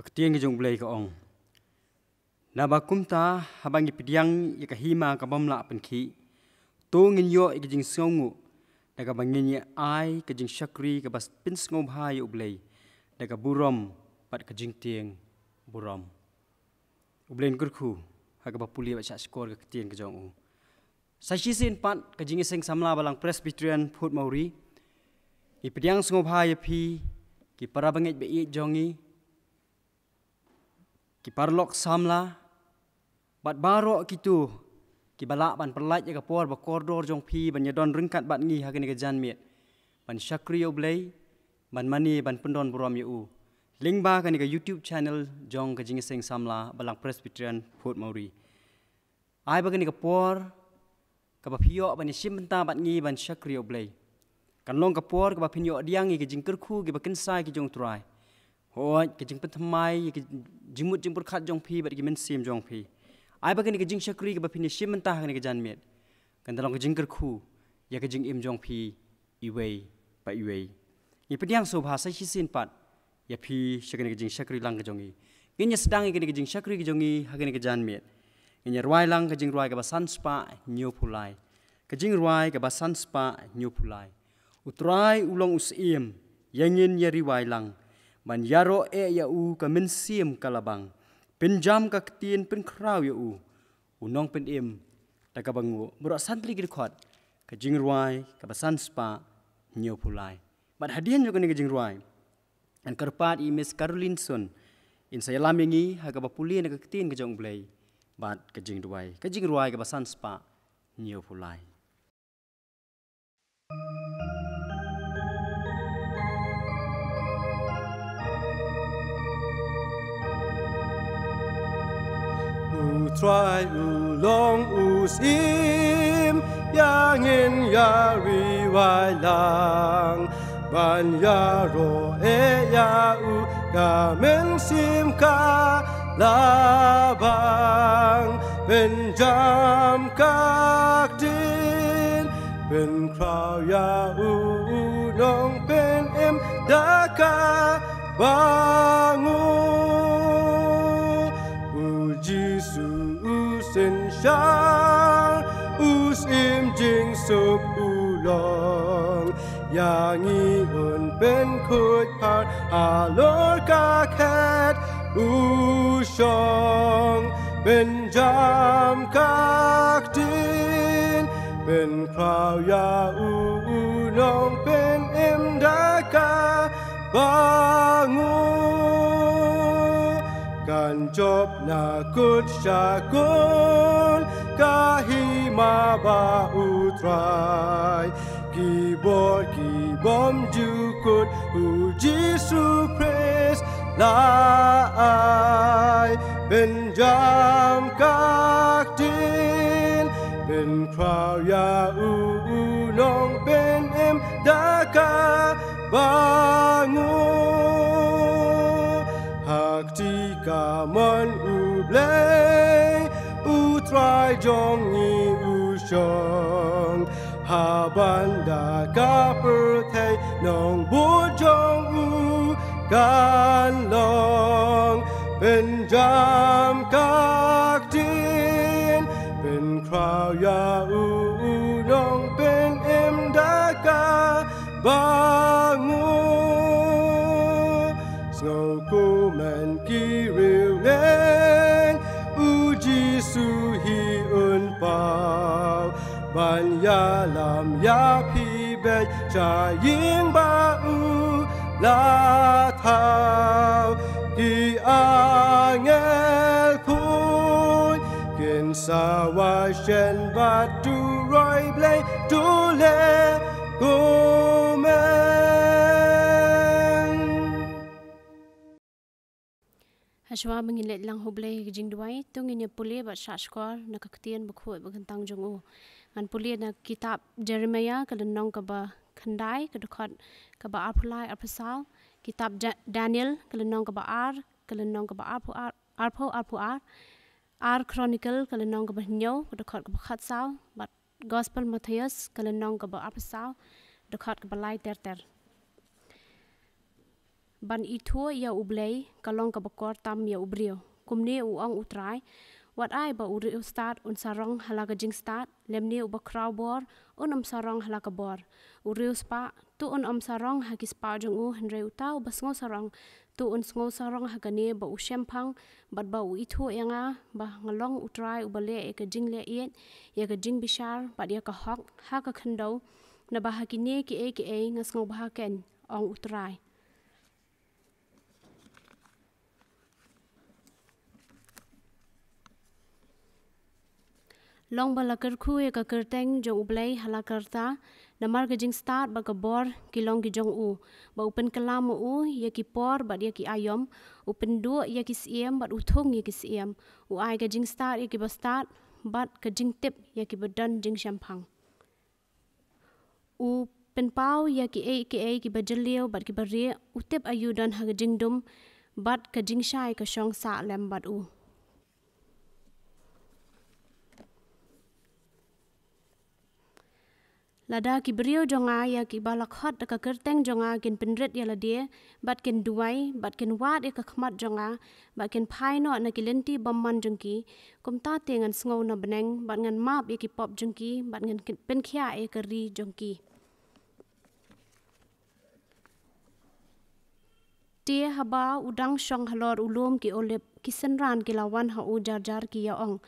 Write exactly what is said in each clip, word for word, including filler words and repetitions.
Ka ktien ka jong U Blei ka ong: Naba kumta, haba ngi pdiang ïa ka hima ka bym lah pynkhih, to ngin ïoh ïa ka jingsngewnguh da kaba ngin ïa ai ka jingshakri kaba pynsngewbha ïa U Blei da ka burom bad ka jingtieng burom. U Blei un kyrkhu ha kaba pule bad shahshkor ka ktien ka jong u. Sa shisien pat ka Jingïaseng Samla Balang Presbyterian Phut Mawri, ngi pdiang sngewbha ïa phi ki para bangeit ba ïeit jong ngi, ki paralok samla, bad baroh kito kiba lah ban pyllait ïa ka por ba kordor jong phi ban ïadon ryngkat bad ngi ha kane ka janmiet, ban shakri ïa U Blei, ban mane ban pyndon burom ïa u lyngba kane ka YouTube channel jong ka Jingïaseng Samla Balang Presbyterian Phut Mawri. Ai ba kane ka por kaba phi ïoh ban ïashim bynta bad ngi ban shakri ïa U Blei kan long ka por kaba phin ïoh pdiang ïa ki jingkyrkhu kiba kynsai ki jong U Trai. Hooid, ka jingpynthymmai ïa ki jingmut jingpyrkhat jong phi bad ki mynsiem jong phi. Ai ba kane ka jingshakri kaba phin ïashim bynta ha kane ka janmiet kan da long ka jingkyrkhu ïa ka jingim jong phi iwei pa iwei. Ngi pdiang sngewbha sa shisien pat ïa phi sha kane ka jingshakri lang ka jong ngi. Ngin ïa sdang ïa kane ka jingshakri ka jong ngi ha kane ka janmiet. Ngin ïa rwai lang ka jingrwai kaba san spah hynñiew phew lai. Ka jingrwai kaba san spah hynñiew phew lai. U Trai u long u Syiem, ïa ngin ïa rwai lang. Ban ïaroh eh ïa u ka mynsiem ka la bang. Pynjam ka ktien pynkhraw ïa u, u nongpynim da kaba nguh. Baroh san tylli ki dkhot, ka jingrwai kaba san spah hynñiew phew lai. Bad hadien jong kane ka jingrwai, ngan kyrpad ïa i Miss Caroline Sun in sa ïalam ïa ngi ha kaba pule na ka ktien ka jong U Blei bad ka jingduwai. Ka jingrwai kaba san spah hynñiew phew lai. U Trai u long u Syiem, ïa ngin ïa rwai lang. Ban ïaroh eh ïa u ka mynsiem ka la bang. Pynjam ka ktien, pynkhraw ïa u, u nongpynim da kaba nguh. U Jisu u synshar, u Syiem jingsuk u long. Ïa ngi un pynkhuid phar halor ka khet u shong. Pynjam ka ktien, pynkhraw ïa u, u nongpynim da kaba nguh. Kan jop na kut sha kut ka hima ba U Trai. Ki bor ki bymjukut u Jisu Khrist la ai. Pynjam ka ktien, pynkhraw ïa u, u nongpynim da kaba nguh. Ha kti kamon U Blei, U Trai jong ngi u shong. Ha bynta ka pyrthei nongbud jong u kan long. Pynjam ka ktien, pynkhraw ïa u, u nongpynim da kaba nguh. Sngewkumne ki riewngeit, u Jisu hi un paw. Ban ïalam ïa phi beit sha ïing ba u la thaw. Ki angel khuid kin sa wai shen bad u roi Blei, to leh kumne. Hashwa ba ngin leit lang ha U Blei ha ka jingduwai, to ngin ïa pule bad shahshkor na ka ktien bakhuid bakyntang jong u. Ngan pule na kitab Jeremiah ka lynnong kaba khyndai ka dkhot kaba arphew lai arphew saw, kitab Ja-, Daniel ka lynnong kaba ar ka lynnong kaba arphew ar, arphew arphew ar, ar Chronicle ka lynnong kaba hynñiew ka dkhot kaba khatsaw, bad Gospel Mathaios ka lynnong kaba arphew saw, dkhot kaba lai ter ter. ban ithuh ïa U Blei ka long kaba kor tam ïa u briew. Kumne u ong U Trai: Wat ai ba u riewstad un sarong ha la ka jingstad, lymne uba khraw bor un ym sarong ha la ka bor. U riewspah, to un ym sarong ha ki spah jong u, hynrei uta uba sngew sarong, to un sngew sarong ha kane, ba u shemphang bad ba u ithuh ïa nga, ba nga long U Trai uba leh ïa ka jingleh ïeit, ïa ka jingbishar bad ïa ka hok ha ka khyndew, naba ha kine kiei kiei nga sngewbha keiñ, ong U Trai. Long ba la kyrkhu ïa ka kyrteng jong U Blei ha la ka rta, namar ka jingstad bad ka bor ki long ki jong u, ba u pynkylla ma u ïa ki por bad ïa ki aïom, u pynduh ïa ki syiem bad u thung ïa ki syiem, u ai ka jingstad ïa kiba stad bad ka jingtip ïa kiba don jingshemphang. U pynpaw ïa kiei kiei kiba jylliew bad kiba rieh, u tip aïu don ha ka jingdum, bad ka jingshai ka shong sah lem bad u. Lada ki briew jong nga ïa kiba la khot da ka kyrteng jong nga kin pynrit ïa lade, bad kin duwai, bad kin wad ïa ka khmat jong nga, bad kin phai noh na ki lynti bymman jong ki, kumta te ngan sngew na bneng, bad ngan map ïa ki pop jong ki, bad ngan kin pynkhiah ïa ka ri jong ki. Te haba u dang shong halor u lum ki olib, ki synran ki la wan ha u jar jar ki ïa ong: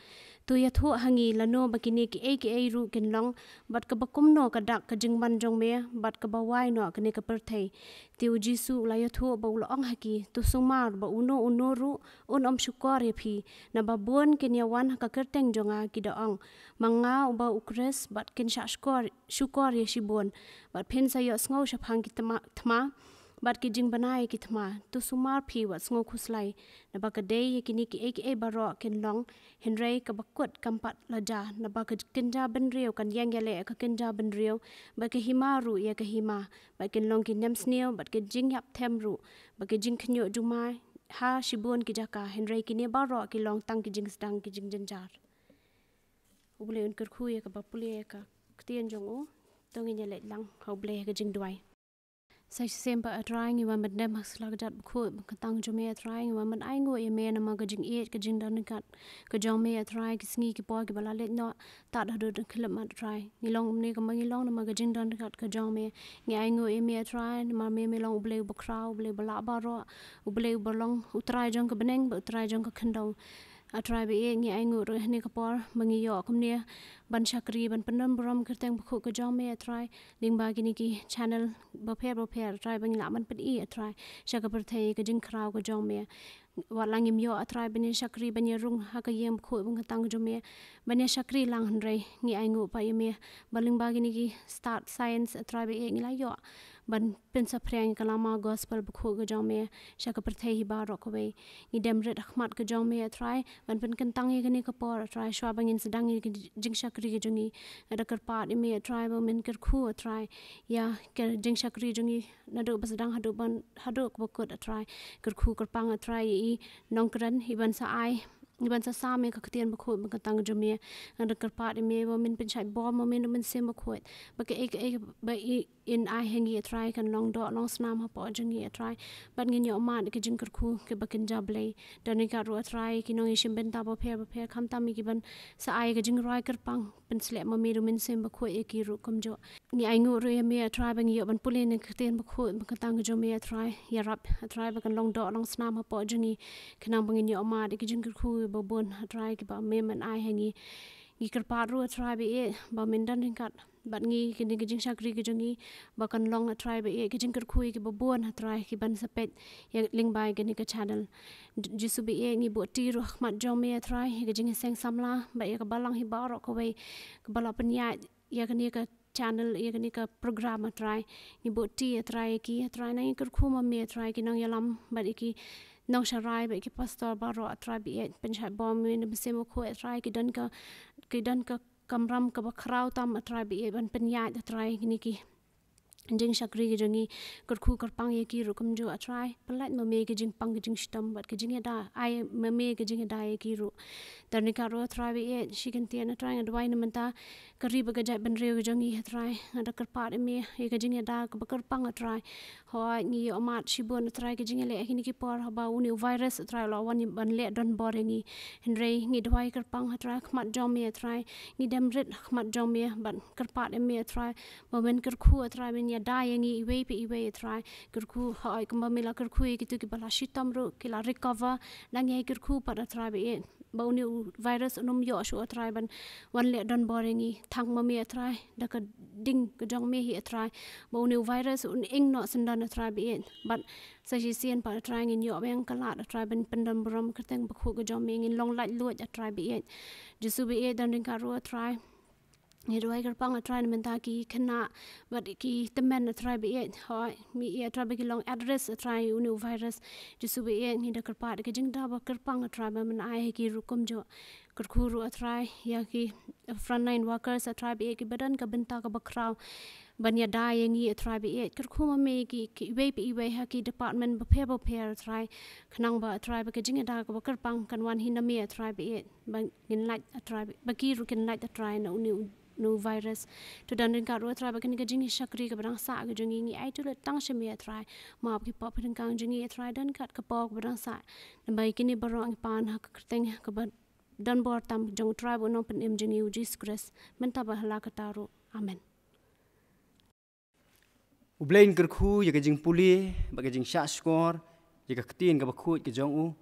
To ïathuh ha ngi lano ba kine kiei kiei ruh kin long, bad kaba kumno ka dak ka jingman jong me, bad kaba wai noh kane ka pyrthei. Te U Jisu u la ïathuh bad u la ong ha ki: To sumar ba uno uno ruh un ym shukor ïa phi, naba bun kin ïa wan ha ka kyrteng jong nga ki da ong: Ma nga uba U Khrist, bad kin shah shukor, shukor ïa shibun, bad phin sa ïohsngew shaphang ki thma, thma, bad ki jingbna ïa ki thma. To sumar phi, wat sngew khuslai, naba ka dei ïa kine kiei kiei baroh kin long, hynrei kaba kut kam pat la jia, naba ka kynja bynriew kan ïeng ïaleh ïa ka kynja bynriew, bad ka hima ruh ïa ka hima, bad kin long ki nemsniew, bad ki jingïap them ruh, bad ki jingkhynñiuh jumai ha shibun ki jaka, hynrei kine baroh ki long tang ki jingsdang ki jingjynjar. U Blei un kyrkhu ïa kaba pule ïa ka ktien jong u. To ngin ïa leit lang ha U Blei ha ka jingduwai. Sa shisien pat A Trai, ngi wan pyndem ha ka sla kjat bakhuid ba kyntang jong me A Trai, ngi wan pyn-ainguh ïa me namar ka jingïeit, ka jingdon ryngkat ka jong me A Trai, ki sngi ki por kiba la leit noh, tad haduh da khyllipmat A Trai. Ngi long kumne kumba ngi long namar ka jingdon ryngkat ka jong me. Ngi ainguh ïa me A Trai, namar me, me long U Blei uba khraw, U Blei uba lah baroh, U Blei uba long U Trai jong ka bneng bad U Trai jong ka khyndew. A Trai ba ïeit, ngi ainguh ruh ha kane ka por ba ngi ïoh kumne ban shakri, ban pyndon burom kyrteng bakhuid ka jong me A Trai, lyngba kine ki channel bapher bapher A Trai, ba ngi lah ban pyni A Trai sha ka pyrthei ka jingkhraw ka jong me. Wat la ngim ïoh A Trai ban ïa shakri, ban ïa rung ha ka ïing bakhuid ba kyntang jong me, ban ïa shakri lang, hynrei ngi ainguh pat ïa me ba lyngba kine ki stad science A Trai ba ïeit, ngi la ïoh ban pynsaphriang ïa ka lama gospel bakhuid ka jong me sha ka pyrthei hi baroh kawei. Ngi dem rit ha khmat ka jong me A Trai ban pynkyntang ïa kane ka por A Trai, shwa ba ngin sdang ïa ka jingshakri ka jong ngi. Nga da kyrpad ïa me A Trai ba men kyrkhu A Trai ïa ka jingshakri jong ngi naduh ba sdang haduh ban, haduh kaba kut A Trai. Kyrkhu kyrpang A Trai ïa i nongkren, i ban sa ai, i ban sa sam ïa ka ktien bakhuid ba kyntang jong me. Nga da kyrpad ïa me ba men pynshait bor ma me da u Mynsiem Bakhuid, ba kaei kaei ba i, in ai ha ngi A Trai kan long doh long snam hapoh jong ngi A Trai, bad ngin ïoh mad ïa ka jingkyrkhu kaba kynja Blei. Don ryngkat ruh A Trai ki nongïashim bynta bapher bapher, khamtam ïa ki ban sa ai ka jingrwai kyrpang, pynsleh ma me da u Mynsiem Bakhuid ïa ki ruh kumjuh. Ngi ainguh ruh ïa me A Trai ba ngi ïoh ban pule na ka ktien bakhuid ba kyntang ka jong me A Trai. Ïarap A Trai ba kan long doh long snam hapoh jong ngi, khnang ba ngin ïoh mad ïa ka jingkyrkhu babun A Trai kiba me men ai ha ngi. Ngi kyrpad ruh A Trai ba ïeit ba men don ryngkat bad ngi, kane ka jingshakri ka jong ngi, ba kan long A Trai ba ïeit ka jingkyrkhu ïa kiba bun A Trai ki ban sa peit ïa lyngba kane ka channel. Jisu ba ïeit, ngi buh ti ruh ha khmat jong me A Trai ïa ka jingïaseng samla bad ïa ka balang hi baroh kawei kaba la pynïaid ïa kane ka channel, ïa kane ka program A Trai. Ngi buh ti A Trai ïa ki A Trai, nang ïa kyrkhu ma me A Trai, ki nongïalam bad ïa ki nongsharai bad ïa ki pastor baroh A Trai ba ïeit, pynshait bor ma me da u Mynsiem Bakhuid A Trai, ki don ka, ki don ka kamram kaba khraw tam A Trai ba ïeit ban pynïaid A Trai kine ki jingshakri ki jong ngi. Kyrkhu kyrpang ïa ki ruh kumjuh A Trai, pynlait ma me ka jingpang ka jingshitom bad ka jingïada, ai ma me ka jingïada ïa ki ruh. Don ryngkat ruh A Trai ba ïeit, shi kyntien A Trai, nga duwai na mynta ka ri bad ka jaitbynriew ka jong ngi A Trai, nga da kyrpad ïa me ïa ka jingïada kaba kyrpang A Trai. Hooid, ngi ïohmad shibun, A Trai, ka jingïaleh ha kine ki por, haba une u virus, A Trai, u la wan ban leh donbor ïa ngi. Hynrei ngi duwai kyrpang, A Trai, ha khmat jong me, A Trai, ngi dem rit ha khmat jong me, ban kyrpad ïa me, A Trai, ba men kyrkhu, A Trai, men ïada ïa ngi iwei pa iwei, A Trai. Kyrkhu, hooid, kumba me la kyrkhu ïa kito kiba la shitom ruh, ki la recover, dang ïai kyrkhu pat, A Trai, ba ïeit, ba une u virus un ym ïoh shuh, A Trai, ban wan leh donbor ïa ngi. Tang ma me, A Trai, da ka ding ka jong me hi, A Trai, ba une u virus un ing noh syndon, A Trai, ba ïeit. Bad sa shisien pat, A Trai, ngin ïoh biang ka lad, A Trai, ban pyndonburom ha ka kyrteng bakhuid ka jong me, ngin long laitluid, A Trai, ba ïeit. Jisu ba ïeit, don ryngkat ruh, A Trai, ngi duwai kyrpang, A Trai, na bynta ki khynnah bad ki tymmen, A Trai, ba ïeit. Hooid, me ïeit, A Trai, ba ki long at risk, A Trai, une u virus. Jisu ba ïeit, ngi da kyrpad ka jingda ba kyrpang, A Trai, ba men ai ha ki ruh kumjuh. Kyrkhu ruh, A Trai, ïa ki frontline workers, A Trai, ba ïeit, kiba don ka bynta kaba khraw ban ïada ïa ngi, A Trai, ba ïeit. Kyrkhu ma me ki, ki iwei pa iwei ha ki department bapher bapher, A Trai. Khnang ba, A Trai, ba ka jingïada kaba kyrpang kan wan hi na me, A Trai, ba ïeit. Ba ngin lait, A Trai, ba ki ruh kin lait, A Trai, na une u, une u virus. To don ryngkat ruh, A Trai, bad kane ka jingshakri kaba dang sah ka jong ngi, ngi ai to leit tang sha me, A Trai. Map ki pop ki dyngkang jong ngi, A Trai, don kat ka pop kaba dang sah. Namar kine baroh ngi pan ha ka kyrteng kaba donbor tam jong U Trai bad U Nongpynim jong ngi, U Jisu Khrist, mynta bad ha la katta ruh. Amen. U Blei un kyrkhu ïa ka jingpule bad ka jingshahshkor ïa ka ktien kaba khuid ka jong u.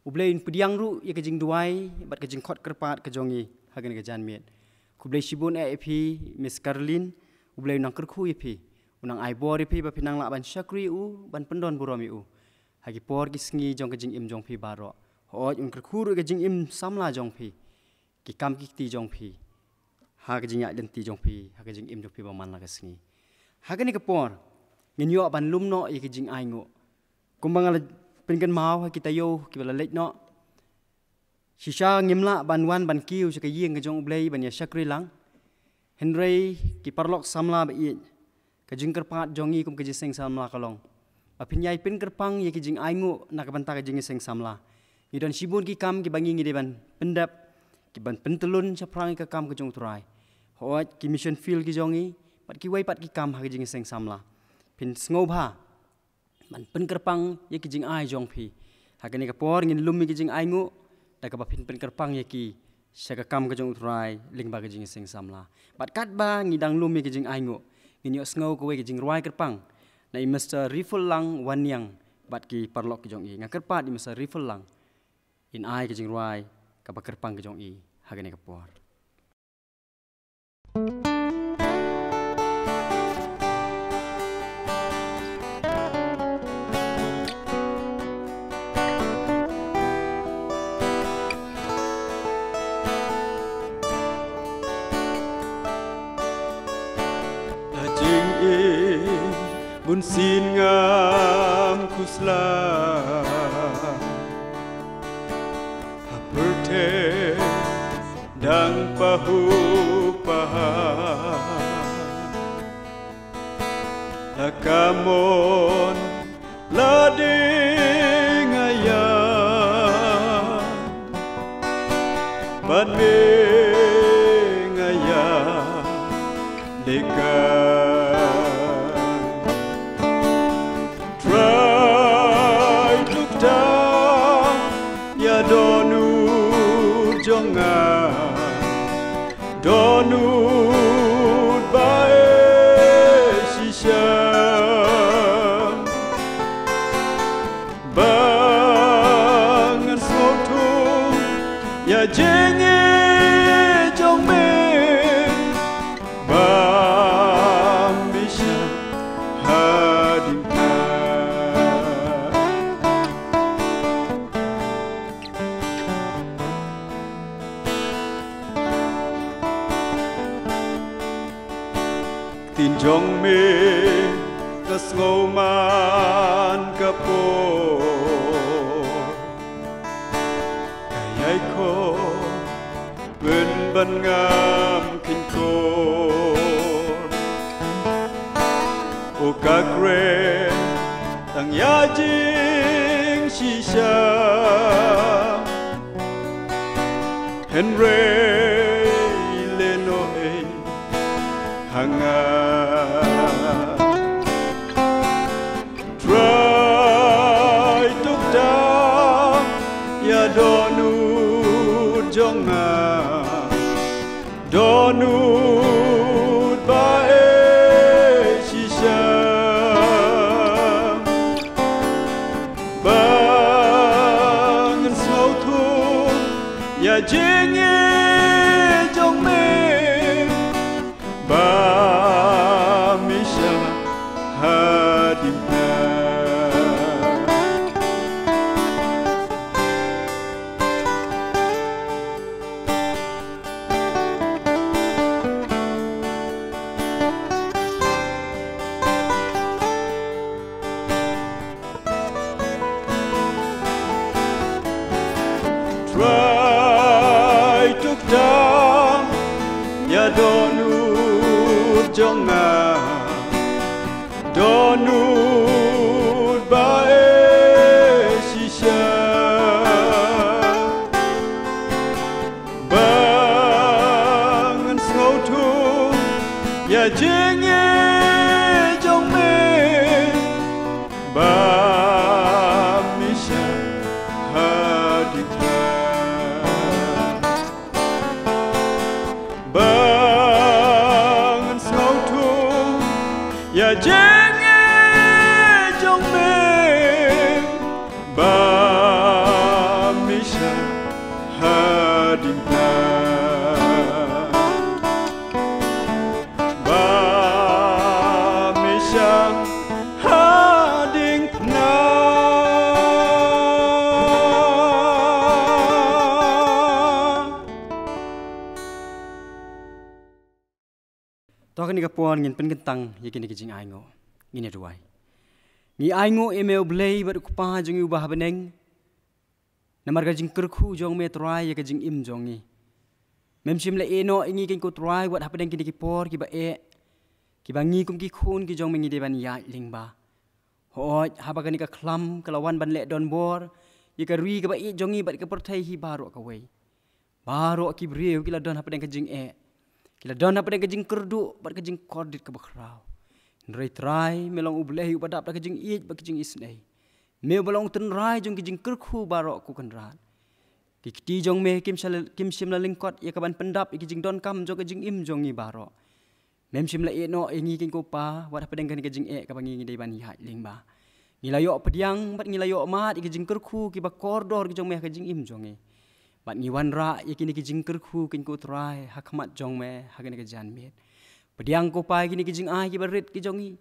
U Blei un pdiang ruh ïa ka jingduwai bad ka jingkhot kyrpad ka jong ngi ha kane ka janmiet. Khublei shibun eh ïa phi, Miss Caroline. U Blei un nang kyrkhu ïa phi, un nang ai bor ïa phi ba phin nang lah ban shakri ïa u, ban pyndonburom ïa u ha ki por ki sngi jong ka jingim jong phi baroh. Hooid, un kyrkhu ruh ïa ka jingim samla jong phi, ki kam ki kti jong phi, ha ka jingïaid lynti jong phi, ha ka jingim jong phi ba man la ka sngi. Ha kane ka por ngin ïoh ban lum noh ïa ka jingainguh. Kumba nga la pynkynmaw ha ki taïew kiba la leit noh, shisha ngim lah ban wan ban kiew sha ka ïing ka jong U Blei ban ïa shakri lang. Hynrei ki paralok samla ba ïeit, ka jingkyrpad jong ngi kum ka jingïaseng samla ka long ba phin ïai pynkyrpang ïa ki jingainguh na ka bynta ka jingïaseng samla. Ngi don shibun ki kam kiba ngi ngi dei ban pyndep, ki ban pyntyllun shaphrang ïa ka kam ka jong U Trai. Hooid, ki mission field ki jong ngi bad kiwei pat ki kam ha ka jingïaseng samla. Phin sngewbha ban pynkyrpang ïa ki jingai jong phi. Ha kane ka por ngin lum ïa ki jingainguh da kaba phin pynkyrpang ïa ki sha ka kam ka jong U Trai lyngba ka jingïaseng samla. Bad katba ngi dang lum ïa ki jingainguh, ngin ïohsngew kawei ka jingrwai kyrpang na i Mister Riful Lang Wanniang bad ki paralok ki jong i. Nga kyrpad i Mister Riful Lang in ai ka jingrwai kaba kyrpang ka jong i ha kane ka por. La jingim bun sien ngam khuslai ha pyrthei dang pahuh paha. La ka mon la dei nga ïa, bad me nga ïa leh ka. Trai, duk tang ïa dohnud jong nga, dohnud ba eh shisha. Ba ngan sngewthuh ïa jingïeit jong me, ba me shisha hadien ka. Ktien jong me ka sngew man ka por, ka ïai khot pynban ngam kheiñ khor. O ka kren tang ïa jingshisha, hynrei lehnohei ha nga. nga. Dohnud ba eh shisha ba ngan sngewthuh ïa jingïeit jong me. Ba me shah ha diengphna. Trai, to kta ïa dohnud jong nga. Dohnud ba eh shisha ba ngan sngewthuh ïa jingïeit jong me. Ba me shah ha diengphna. Ba ngan sngewthuh ïa jingïeit jong me. Ba me shah ha diengphna. Ba me shah ha diengphna. To ha kane ka por ngin pynkyntang ïa kine ki jingainguh. Ngin ïa duwai. Ngi ainguh ïa me U Blei bad U Kpa jong ngi uba ha bneng. Namar ka jingkyrkhu jong me Trai ïa ka jingim jong ngi. Mem shym la ïehnoh ïa ngi keiñ ko Trai wat hapdeng kine ki por kiba eh, kiba ngi kum ki khun ki jong me ngi dei ban ïaid lyngba. Hooid, haba kane ka khlam ka la wan ban leh donbor ïa ka ri kaba ïeit jong ngi bad ka pyrthei hi baroh kawei. Baroh ki briew ki la don hapdeng ka jingeh, ki la don hapdeng ka jingkyrduh bad ka jingkordit kaba khraw. Hynrei Trai, me long U Blei uba dap da ka jingïeit bad ka jingisynei. Me uba long u tynrai jong ki jingkyrkhu baroh ko Kynrad. Ki kti jong me kim shym la, kim shym la lyngkot ïa ka ban pyndap ïa ki jingdonkam jong ka jingim jong ngi baroh. Mem shym la ïehnoh ïa ngi keiñ ko Pa wat hapdeng kane ka jingeh kaba ngi ngi dei ban ïaid lyngba. Ngi la ïoh pdiang bad ngi la ïoh mad ïa ki jingkyrkhu kiba kordor ki jong me ha ka jingim jong ngi. Bad ngi wanrah ïa kine ki jingkyrkhu keiñ ko Trai ha khmat jong me ha kane ka janmiet. Pdiang ko Pa ïa kine ki jingai kiba rit ki jong ngi,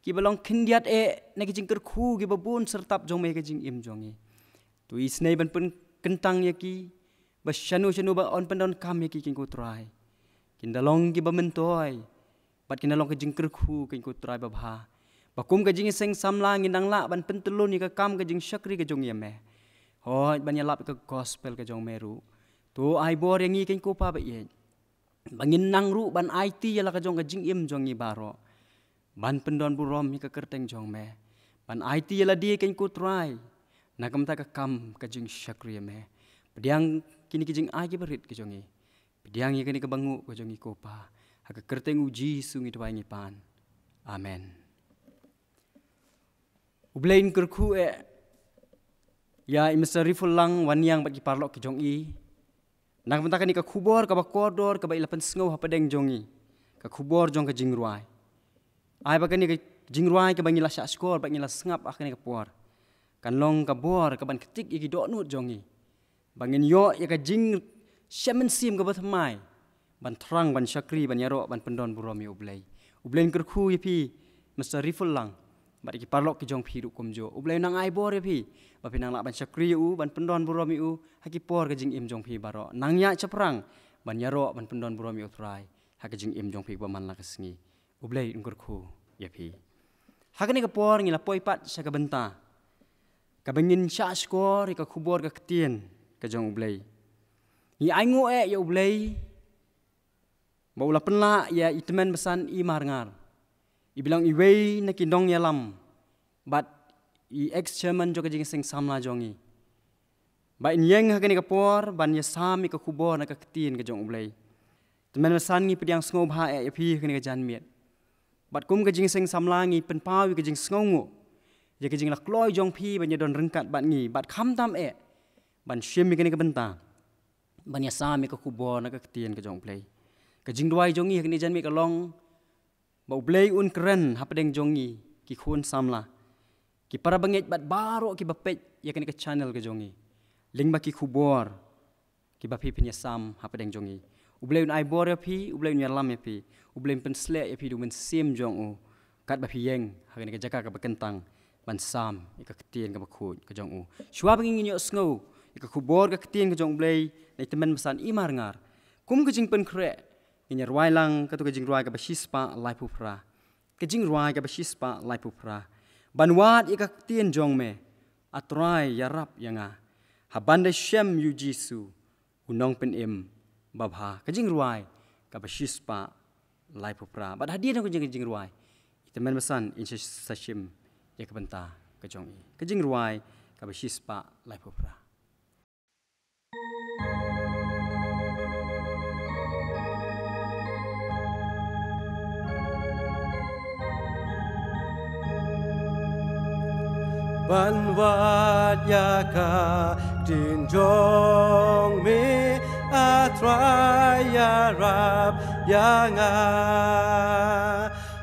kiba long khyndiat eh na ki jingkyrkhu kiba bun syrtap jong me ha ka jingim jong ngi. To isynei ban pynkyntang ïa ki ba shano shano ba yn pyndonkam ïa ki keiñ ko Trai. Kin da long kiba myntoi bad kin da long ka jingkyrkhu keiñ ko Trai babha. Ba kum ka jingïaseng samla ngin nang lah ban pyntyllun ïa ka kam ka jingshakri ka jong ngi ïa me. Hooid, ban ïalap ïa ka gospel ka jong me ruh. To ai bor ïa ngi keiñ ko Pa ba ïeit. Ba ngin nang ruh ban aiti ïa la ka jong ka jingim jong ngi baroh ban pyndon burom ïa ka kyrteng jong me. Ban aiti ïa lade keiñ ko Trai na ka bynta ka kam ka jingshakri ïa me. Pdiang kine ki jingai kiba rit ki jong ngi. Pdiang ïa kane kaba nguh ka jong ngi ko Pa. Ha ka kyrteng U Jisu ngi duwai ngi pan. Amen. U Blei un kyrkhu eh ïa i Mister Riful Lang, Wanniang bad ki paralok ki jong i. Na ka bynta kane ka khubor kaba kordor kaba i la pynsngew hapdeng jong i. Ka khubor jong ka jingrwai. Ai ba kane ka jingrwai kaba ngi la shah shkor bad ngi la sngap ha kane ka por kan long ka bor kaban ktik ïa ki dohnud jong i. Ba ngin ïoh ïa ka jingshem mynsiem kaba thymmai ban thrang, ban shakri, ban ïaroh, ban pyndon burom ïa U Blei. U Blei un kyrkhu ïa phi Mister Riful Lang bad ïa ki paralok ki jong phi ruh kumjuh. U Blei un nang ai bor ïa phi ba phin nang lah ban shakri ïa u, ban pyndon burom ïa u ha ki por ka jingim jong phi baroh. Nang ïaid shaphrang ban ïaroh, ban pyndon burom ïa U Trai ha ka jingim jong phi kaba man la ka sngi. U Blei un kyrkhu ïa phi. Ha kane ka por ngi la poi pat sha ka bynta kaba ngin shah shkor ïa ka khubor ka ktien ka jong U Blei. Ngi ainguh eh ïa U Blei ba u la pynlah ïa i Tymmen Basan E. Marngar, iba long iwei na ki nongïalam bad i ex chairman jong ka Jingïaseng Samla jong ngi, ba in ïeng ha kane ka por ban ïasam ïa ka khubor na ka ktien ka jong U Blei. Tymmen Basan, ngi pdiang sngewbha eh ïa phi ha kane ka janmiet. Bad kum ka Jingïaseng Samla ngi pynpaw ïa ka jingsngewnguh ïa ka jingïalehkai jong phi ban ïadon ryngkat bad ngi, bad khamtam eh ban shim ïa kane ka bynta ban ïasam ïa ka khubor na ka ktien ka jong U Blei. Ka jingduwai jong ngi ha kane ka janmiet ka long ba U Blei un kren hapdeng jong ngi ki khun samla, ki para bangeit bad baroh kiba peit ïa kane ka channel ka jong ngi, lyngba ki khubor kiba phi phin ïasam hapdeng jong ngi. U Blei un ai bor ïa phi, U Blei un ïalam ïa phi, U Blei un pynshlur ïa phi da U Mynsiem jong U, katba phi ïeng ha kane ka jaka kaba kyntang ban sam ïa ka ktien kaba khuid ka jong U. Shuwa ba ngin ïohsngew ïa ka khubor ka ktien ka jong U Blei, na i tymmen basan i marngar, kum ka jingpynkhreh, ngin ïa rwai lang katto ka jingrwai kaba shispah laiphew phra. Ka jingrwai kaba shispah laiphew phra. Ban wad ïa ka ktien jong Me, A Trai, ïarap ïa nga. Haba nda shem ïa U Jisu, U Nongpynim babha. Ka jingrwai kaba shispah laiphew phra. Bad hadien ka jing, ka jingrwai, i tymmen basan in sa, sa shim ïa ka bynta ka jong i. Ka jingrwai kaba shispah laiphew phra. Ban wad ïa ka ktien jong Me, A Trai, ïarap ïa nga.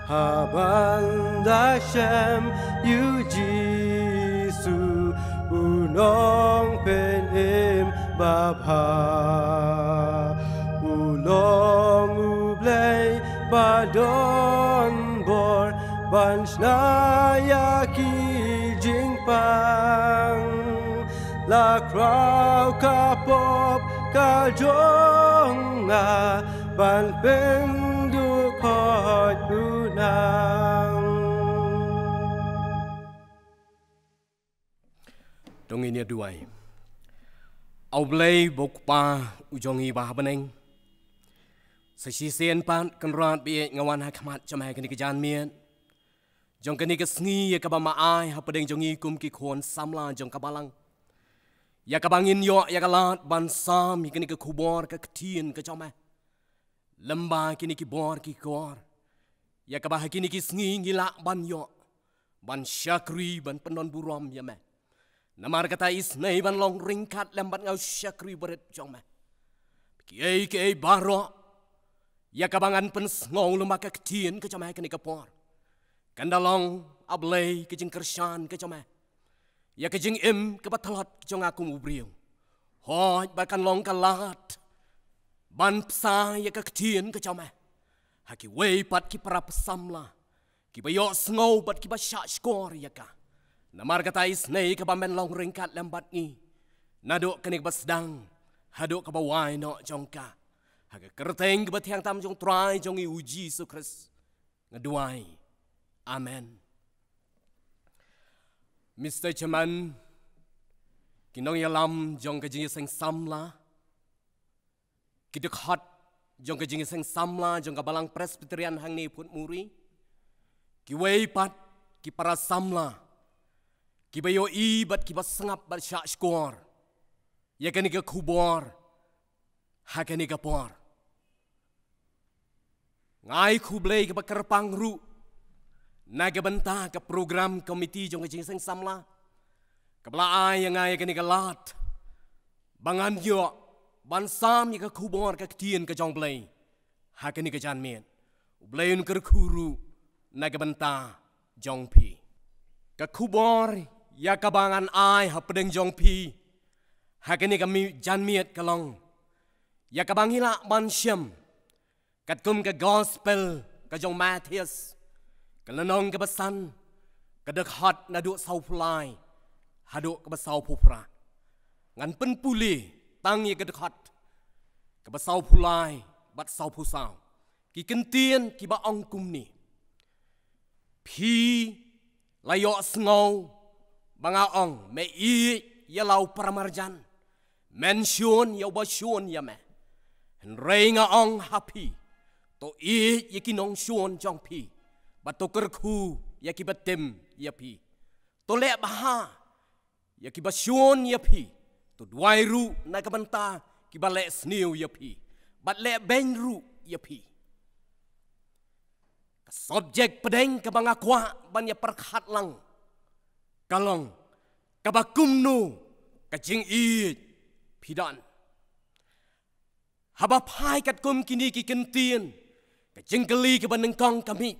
Haba nda shem ïa U Jisu, U Nongpynim babha. U long U Blei ba don bor ban shna ïa ki jingpang. La khraw ka pop ka jong nga ban pyndukhot u nang. To ngin ïa duwai. A U Blei ba U Kpa u jong ngi ba ha bneng, sa shisien pat Kynrad ba ïeit, nga wan ha khmat jong Me ha kane ka janmiet jong kane ka sngi ïa kaba Me ai hapdeng jong ngi kum ki khun samla jong ka Balang, ïa kaba ngin ïoh ïa ka lad ban sam ïa kane ka khubor ka ktien ka jong Me. Lem bad kine ki bor ki kor, ïa kaba ha kine ki sngi ngi lah ban ïoh ban shakri ban pyndonburom ïa Me. Namar kata isynei ban long ryngkat lem bad nga u shakri barit jong Me. Kiei kiei baroh ïa kaba ngan pynsngew lem bad ka ktien ka jong Me ha kane ka por, kan da long, A Blei, ka jingkyrshan ka jong Me ïa ka jingim kaba tlot ka jong nga kum u briew. Hooid, ba kan long ka lad ban bsa ïa ka ktien ka jong Me ha kiwei pat ki para samla kiba ïohsngew bad kiba shahshkor ïa ka. Namar kata isynei kaba Men long ryngkat lem bad ngi, naduh kane kaba sdang haduh kaba wai noh jong ka. Ha ka kyrteng kaba thiang tam jong U Trai jong ngi U Jisu Khrist nga duwai. Amen. Mister Chairman, ki nongïalam jong ka jingïaseng samla, ki dkhot jong ka jingïaseng samla jong ka Balang Presbyterian hangne Phuntmuri, kiwei pat ki para samla kiba ïohi bad kiba sngap bad shahshkor ïa kane ka khubor ha kane ka por. Nga ai khublei kaba kyrpang ruh na ka bynta ka program committee jong ka jingïaseng samla, kaba la ai ïa nga ïa kane ka lad ba ngan ïoh ban sam ïa ka khubor ka ktien ka jong U Blei ha kane ka janmiet. U Blei un kyrkhu ruh na ka bynta jong phi. Ka khubor ïa kaba ngan ai hapdeng jong phi ha kane ka mi-, janmiet ka long ïa kaba ngi lah ban shem katkum ka Gospel ka jong Mathaios, ka lynnong kaba san, ka dkhot naduh sawphew lai haduh kaba sawphew phra. Ngan pynpule tang ïa ka dkhot kaba sawphew lai bad sawphew saw. Ki kyntien kiba ong kumne: Phi la ïohsngew ba nga ong, me ïeit ïa la u paramarjan, men shun ïa uba shun ïa me. Hynrei nga ong ha phi, to ïeit ïa ki nongshun jong phi, bad to kyrkhu ïa kiba tim ïa phi. To leh bha ïa kiba shun ïa phi, to duwai ruh na ka bynta kiba leh sniew ïa phi, bad leh beiñ ruh ïa phi. Ka subject pdeng kaba nga kwah ban ïa pyrkhat lang ka long, kaba kumno ka jingïeit phi don. Haba phai katkum kine ki kyntien, ka jingkylli kaba nyngkong ka mih,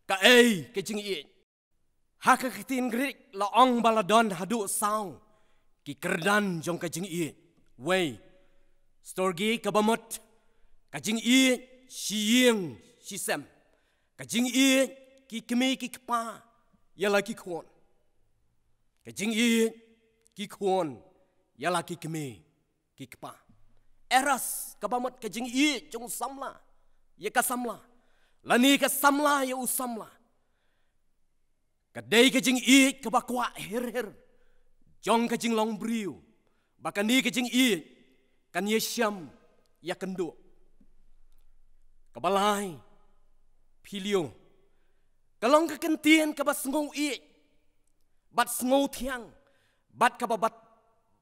kaei ka jingïeit? Ha ka ktien Greek la ong ba la don haduh saw ki kyrdan jong ka jingïeit. Wei, storge, kaba mut ka jingïeit shi ïing shi sem. Ka jingïeit ki kmie ki kpa ïa la ki khun. Ka jingïeit ki khun ïa la ki kmie ki kpa. Eros, kaba mut ka jingïeit jong u samla ïa ka samla, lane ka samla ïa u samla. Ka dei ka jingïeit kaba kwah her her jong ka jinglong briew, ba kane ka jingïeit kan ïashem ïakynduh. Kaba lai, phileo, ka long ka kyntien kaba sngew ïeit bad sngew thiang, bad kaba bat-,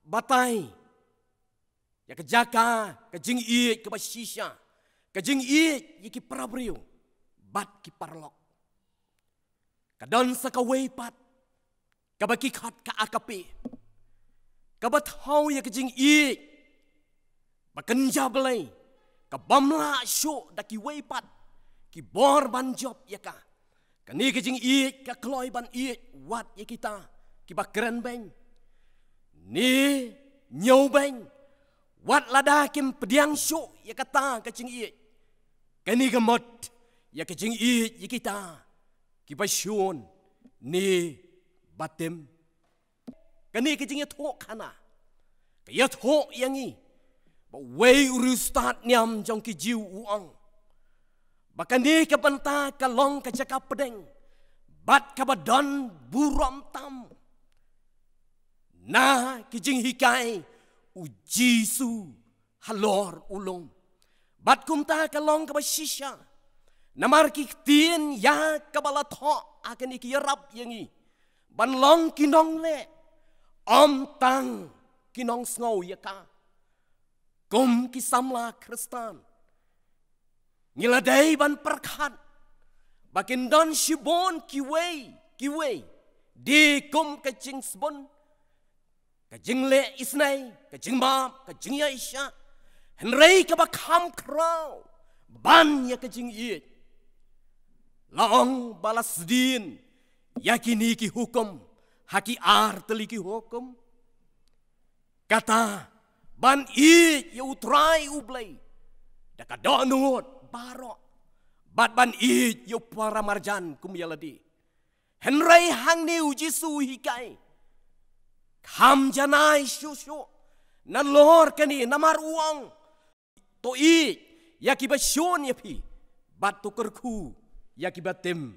batai ïa ka jaka ka jingïeit kaba shisha, ka jingïeit ïa ki para briew bad ki paralok. Ka don sa kawei pat kaba ki khot ka agape, kaba thaw ïa ka jingïeit ba kynja Blei, ka bym lah shuh da kiwei pat ki bor ban jop ïa ka. Kane ka jingïeit ka kloi ban ïeit wat ïa kita kiba kren beiñ ne ñiewbeiñ, wat lada kim pdiang shuh ïa kata ka jingïeit. Kane ka mut ïa ka jingïeit ïa kita kiba shun ne ba tim. Kane ka jingïathuhkhana ka ïathuh ïa ngi ba uwei u riewstad niam jong ki Jiw u ong ba kane ka bynta ka long ka jaka pdeng bad kaba don burom tam na ki jinghikai u Jisu halor u lum. Bad kumta ka long kaba shisha, namar ki ktien ïa kaba la thoh ha kane ka ïarap ïa ngi ban long ki nongleh, ym tang ki nongsngew ïa ka. Kum ki samla Khristan, ngi la dei ban pyrkhat ba kin don shibun kiwei kiwei de kum ka jingsbun, ka jingleh isnei, ka jingmap, ka jingïaishah. Hynrei kaba kham khraw ban ïa ka jingïeit, la ong ba la sdien ïa kine ki hukum ha ki ar tylli ki hukum. Kata, ban ïeit ïa U Trai U Blei da ka dohnud baroh, bad ban ïeit ïa u para marjan kum ïa lade. Hynrei hangne U Jisu u hikai, kham janai shuh shuh nalor kane, namar u ong, to ïeit ïa kiba shun ïa phi bad to kyrkhu ïa kiba tim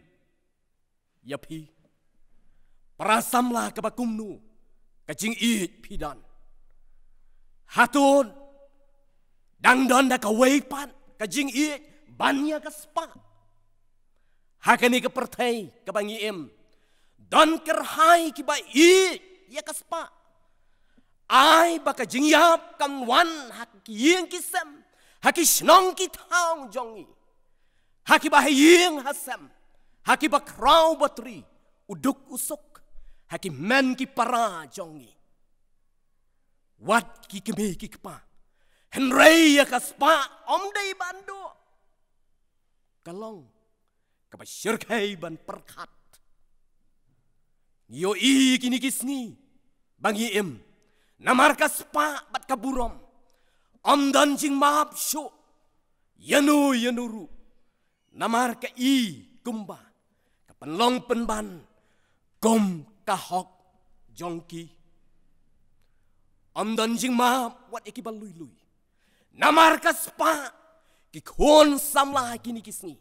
ïa phi. Para samla, kaba kumno ka jingïeit phi don? Hato dang don da kawei pat ka jingïeit ban ïa ka spah? Ha kane ka pyrthei kaba ngi im, don kyrhai kiba ïeit ïa ka spah. Ai ba ka jingïap kan wan ha ki ïing ki sem, ha ki shnong ki thaw jong ngi, ha kiba ha ïing ha sem, ha kiba khraw batri, u duk u suk, ha ki men ki para jong ngi, wat ki kmie ki kpa. Hynrei ïa ka spah ym dei ban duh. Ka long kaba shyrkhei ban pyrkhat. Ngi ïohi kine ki sngi ba ngi im, namar ka spah bad ka burom, ym don jingmap shuh ïano ïano ruh, namar ka i kumba ka pynlong pynban kum ka hok jong ki. Ym don jingmap wat ïa kiba lui lui. Namar ka spah, ki khun samla kine ki sngi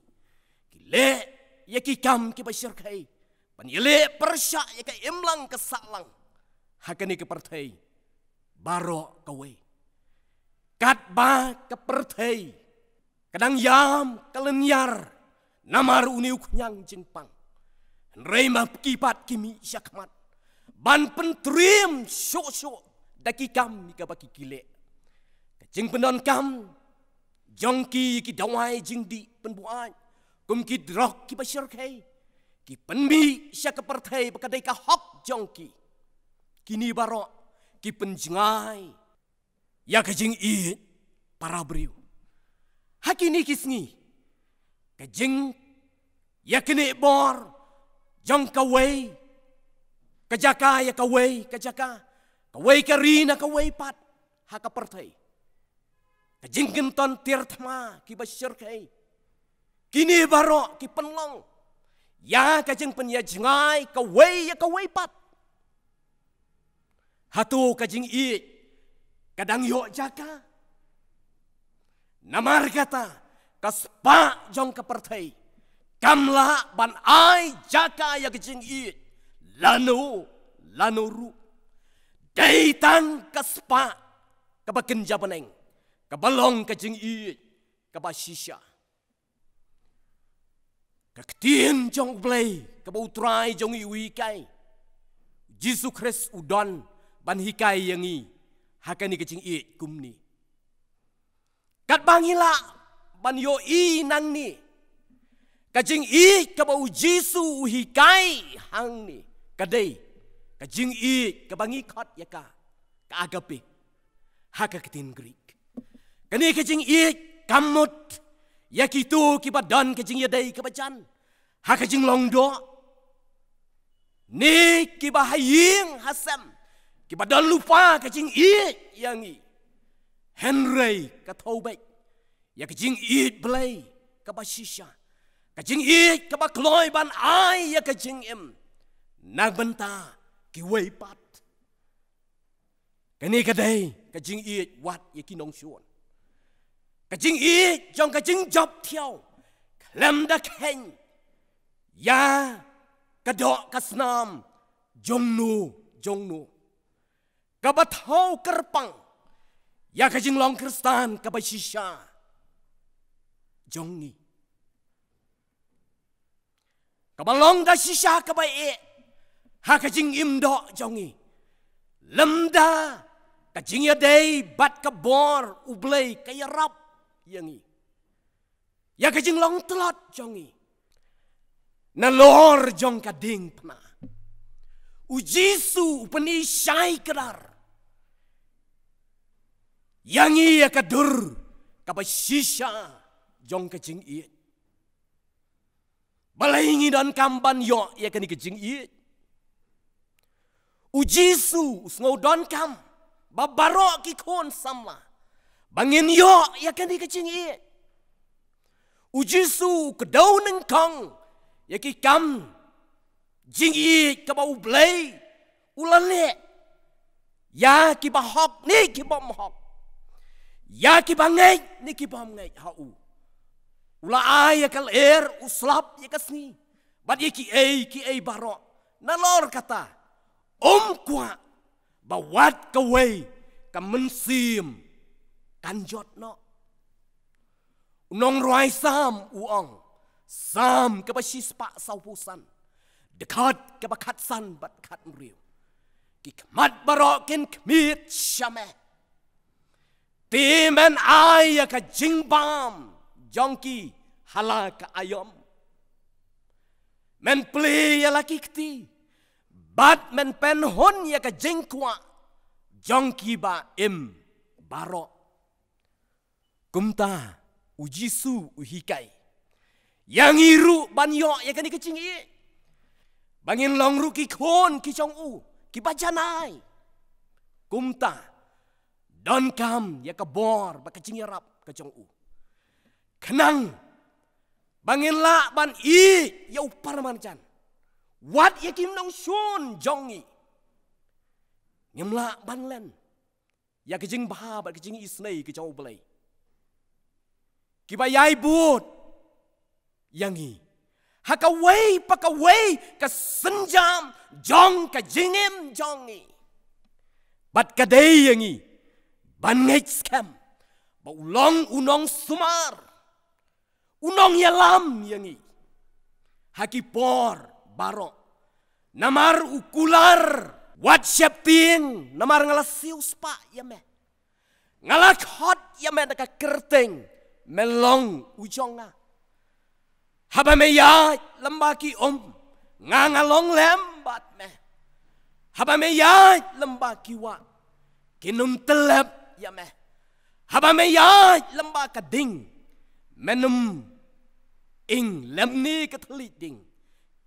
ki leh ïa ki kam kiba shyrkhei ban ïaleh pyrshah ïa ka imlang ka sahlang ha kane ka pyrthei baroh kawei. Katba ka pyrthei ka dang ïam ka lynñiar namar une u khñiang jingpang, hynrei ma ki pat ki mih shakhmat ban pyntriem shuh shuh da ki kam kaba ki leh. Ka jingpyndonkam jong ki ïa ki dawai jingdih pynbuaid kum ki drok kiba shyrkhei, ki pynmih sha ka pyrthei ba ka dei ka hok jong ki. Kine baroh ki pynjngai ïa ka jingïeit para briew. Ha kine ki sngi, ka jingïakynduh bor jong kawei ka jaka ïa kawei ka jaka, kawei ka ri na kawei pat ha ka pyrthei, ka jingkynthoh tiar thma kiba shyrkhei, kine baroh ki pynlong ïa ka jingpynïajngai kawei ïa kawei pat. Hato ka jingïeit ka dang ïoh jaka? Namar kata, ka spah jong ka pyrthei kam lah ban ai jaka ïa ka jingïeit lano lano ruh. Dei tang ka spah kaba kynja bneng, kaba long ka jingïeit kaba shisha. Ka ktien jong U Blei kaba U Trai jong ngi u hikai, Jisu Khrist u don ban hikai ïa ngi ha kane ka jingïeit kumne. Katba ngi lah ban ïohi nangne, ka jingïeit kaba U Jisu u hikai hangne ka dei ka jingïeit kaba ngi khot ïa ka, ka agape ha ka ktien Greek. Kane ka jingïeit kam mut ïa kito kiba don ka jingïadei kaba jan ha ka jinglong doh, ne kiba ha ïing ha sem kiba don lypa ka jingïeit ïa ngi. Hynrei ka thew beit ïa ka jingïeit Blei kaba shisha, ka jingïeit kaba kloi ban ai ïa ka jingim na ka bynta kiwei pat. Kane ka dei ka jingïeit wat ïa ki nongshun, ka jingïeit jong ka jingjop thiaw khlem da kheiñ ïa ka doh ka snam jong no jong no, kaba thew kyrpang ïa ka jinglong Khristan kaba shisha jong ngi, kaba long da shisha kaba eh ha ka jingim doh jong ngi, lymda ka jingïadei bad ka bor U Blei ka ïarap ïa ngi, ïa ka jinglong tlot jong ngi. Nalor jong ka diengphna, U Jisu u pyni shai kdar ïa ngi ïa ka dur kaba shisha jong ka jingïeit. Balei ngi donkam ban ïoh ïa kane ka jingïeit? U Jisu u sngew donkam ba baroh ki khun samla ba ngin ïoh ïa kane ka jingïeit. U Jisu u kdew nyngkong ïa ki kam jingïeit kaba U Blei u la leh ïa kiba hok ne kiba ym hok, ïa kiba ngeit ne kiba ym ngeit ha u. U la ai ïa ka lyer, u slap ïa ka sngi bad ïa kiei kiei baroh. Nalor kata, um kwah ba wat kawei ka mynsiem kan jot noh. U nongrwai Salm u ong, Salm kaba shispah sawphew san, dkhot kaba khatsan bad khathynriew, ki khmat baroh kin khmied sha me, te men ai ïa ka jingbam jong ki ha la ka aïom. Men plie ïa la ki kti bad men pynhun ïa ka jingkwah jong kiba im baroh. Kumta U Jisu u hikai ïa ngi ruh ban ïoh ïa kane ka jingïeit, ba ngin long ruh ki khun ki jong u kiba janai. Kumta donkam ïa ka bor bad ka jingïarap ka jong u, khnang ba ngin lah ban ïeit ïa u paramarjan. Wat ïa ki nongshun jong ngi ngim lah ban len ïa ka jingbha bad ka jingisynei ka jong U Blei, kiba ïai bud ïa ngi ha kawei pa kawei ka sienjam jong ka jingim jong ngi. Bad ka dei ïa ngi ban ngeit skhem ba u long u nongsumar, u nongïalam ïa ngi ha ki por baroh. Namar u kular, wat sheptieng, namar nga la siewspah ïa me, nga la khot ïa me da ka kyrteng, me long u jong nga. Haba me ïaid lem bad ki um, nga nga long lem bad me. Haba me ïaid lem bad ki wah, kin ym tyllep ïa me. Haba me ïaid lem bad ka ding, men ym ing lymne ka thylliej ding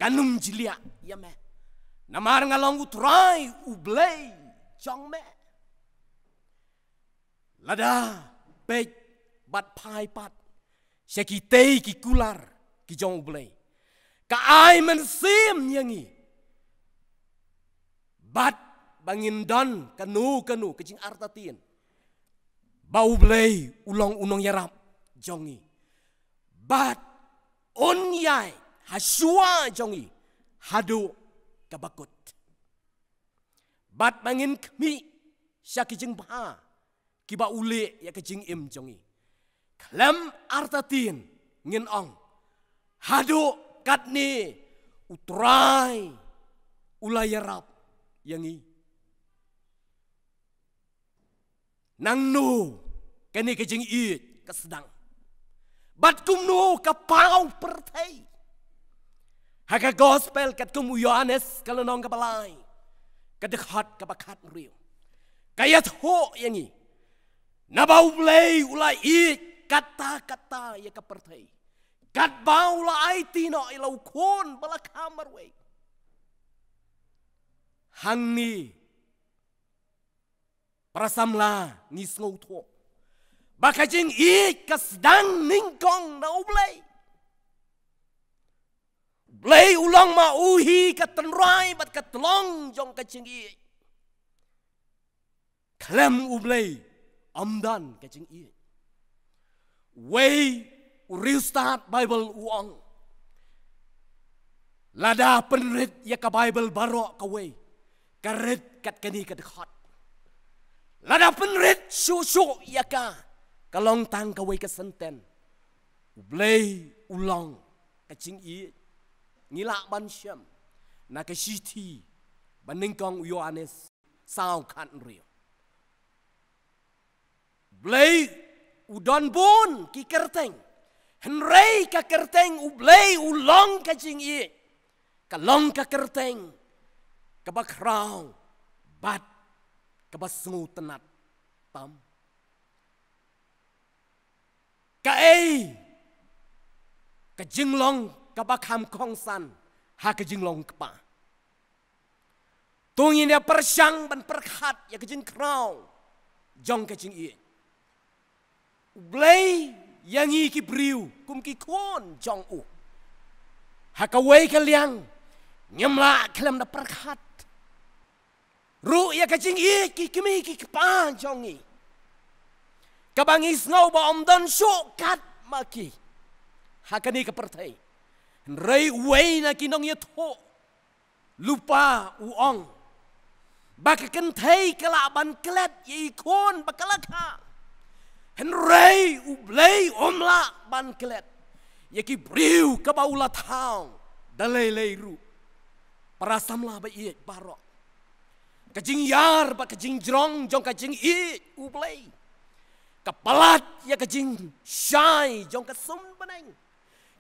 kan ym jliah ïa me. Namar nga long U Trai U Blei jong me. Lada peit bad phai pat sha kitei ki kular ki jong U Blei, ka ai mynsiem ïa ngi bad ba ngin don kano kano ka jingartatien ba U Blei u long u nongïarap jong ngi bad un ïaid ha shuwa jong ngi haduh kaba kut. Bad ba ngin khmih sha ki jingbha kiba u leh ïa ka jingim jong ngi. Khlem artatien ngin ong, haduh katne U Trai u la ïarap ïa ngi. Nangno kane ka jingïeit ka sdang? Bad kumno ka paw pyrthei? Ha ka gospel katkum u Ïoannis ka lynnong kaba lai, ka dkhot kaba khathynriew, ka ïathuh ïa ngi, naba U Blei u la ïeit katta katta ïa ka pyrthei, katba u la aiti noh ïa la u khun ba la kha marwei. Hangne para samla ngi sngewthuh ba ka jingïeit ka sdang nyngkong na U Blei. U Blei u long ma u hi ka tynrai bad ka tyllong jong ka jingïeit. Khlem U Blei ym don ka jingïeit. Wei u riewstad Baibl u ong, lada pynrit ïa ka Baibl baroh kawei, ka rit kat kane ka dkhot. Lada pynrit shuh shuh ïa ka, ka long tang kawei ka senten: U Blei u long ka jingïeit. Ngi lah ban shem na ka shithi ba nyngkong u Ïoannis saw khathynriew. U Blei u don bun ki kyrteng, hynrei ka kyrteng U Blei u long ka jingïeit, ka long ka kyrteng kaba khraw bad kaba sngewtynnad tam. Kaei ka jinglong kaba kham kongsan ha ka jinglong kpa? To ngin ïa pyrshang ban pyrkhat ïa ka jingkhraw jong ka jingïeit. U Blei ïa ngi ki briew kum ki khun jong u. Ha kawei ka liang ngim lah khlem da pyrkhat ruh ïa ka jingïeit ki kmie ki kpa jong ngi, kaba ngi sngew ba ym don shuh kat ma ki ha kane ka pyrthei. Hynrei uwei na ki nongïathuh lypa u ong ba ka kynthei ka lah ban klet ïa i khun ba ka la kha, hynrei U Blei um lah ban klet ïa ki briew kiba u la thaw da lei lei ruh. Para samla ba ïeit baroh, ka jingïar bad ka jingjrong jong ka jingïeit U Blei ka palat ïa ka jingshai jong ka sum bneng.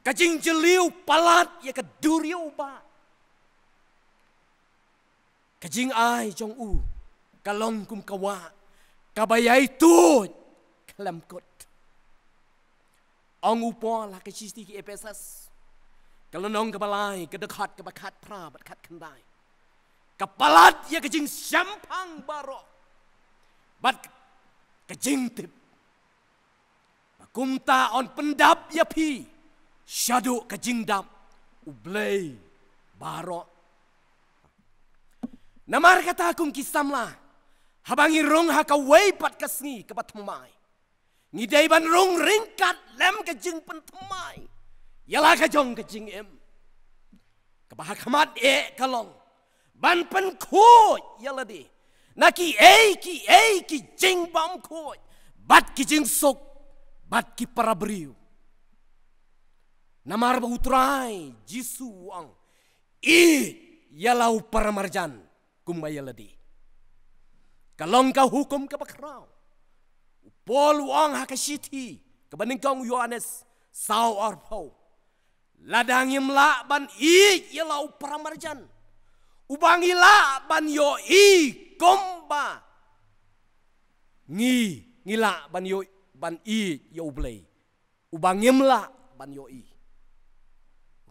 Ka jingjylliew palat ïa ka duriaw ba ka jingai jong u ka long kum ka wah kaba ïai tuid khlem kut. Ong u Paul ha ka shithi ki Ephesus, ka lynnong kaba lai, ka dkhot kaba khatphra bad khatkhyndai, ka palat ïa ka jingshemphang baroh bad ka jingtip. Ba kumta yn pyndap ïa phi shaduh ka jingdap U Blei baroh. Namar kata kum ki samla, haba ngi rung ha kawei pat ka sngi kaba thymmai, ngi dei ban rung ryngkat lem ka jingpynthymmai ïa la ka jong ka jingim. Kaba ha khmat eh ka long ban pynkhuid ïa lade na kiei kiei ki jingbymkhuid bad ki jingsuk bad ki para briew. Namar ba U Trai Jisu u ong, ïeit ïa la u para marjan kumba ïa lade. Ka long ka hukum kaba khraw. U Paul u ong ha ka shithi kaba nyngkong u Ïoannis saw arphew, lada ngim lah ban ïeit ïa la u para marjan, uba ngi lah ban ïohi kumba ngi, ngi lah ban ïoh ban ïeit ïa U Blei? uba ngim lah ban ïohi.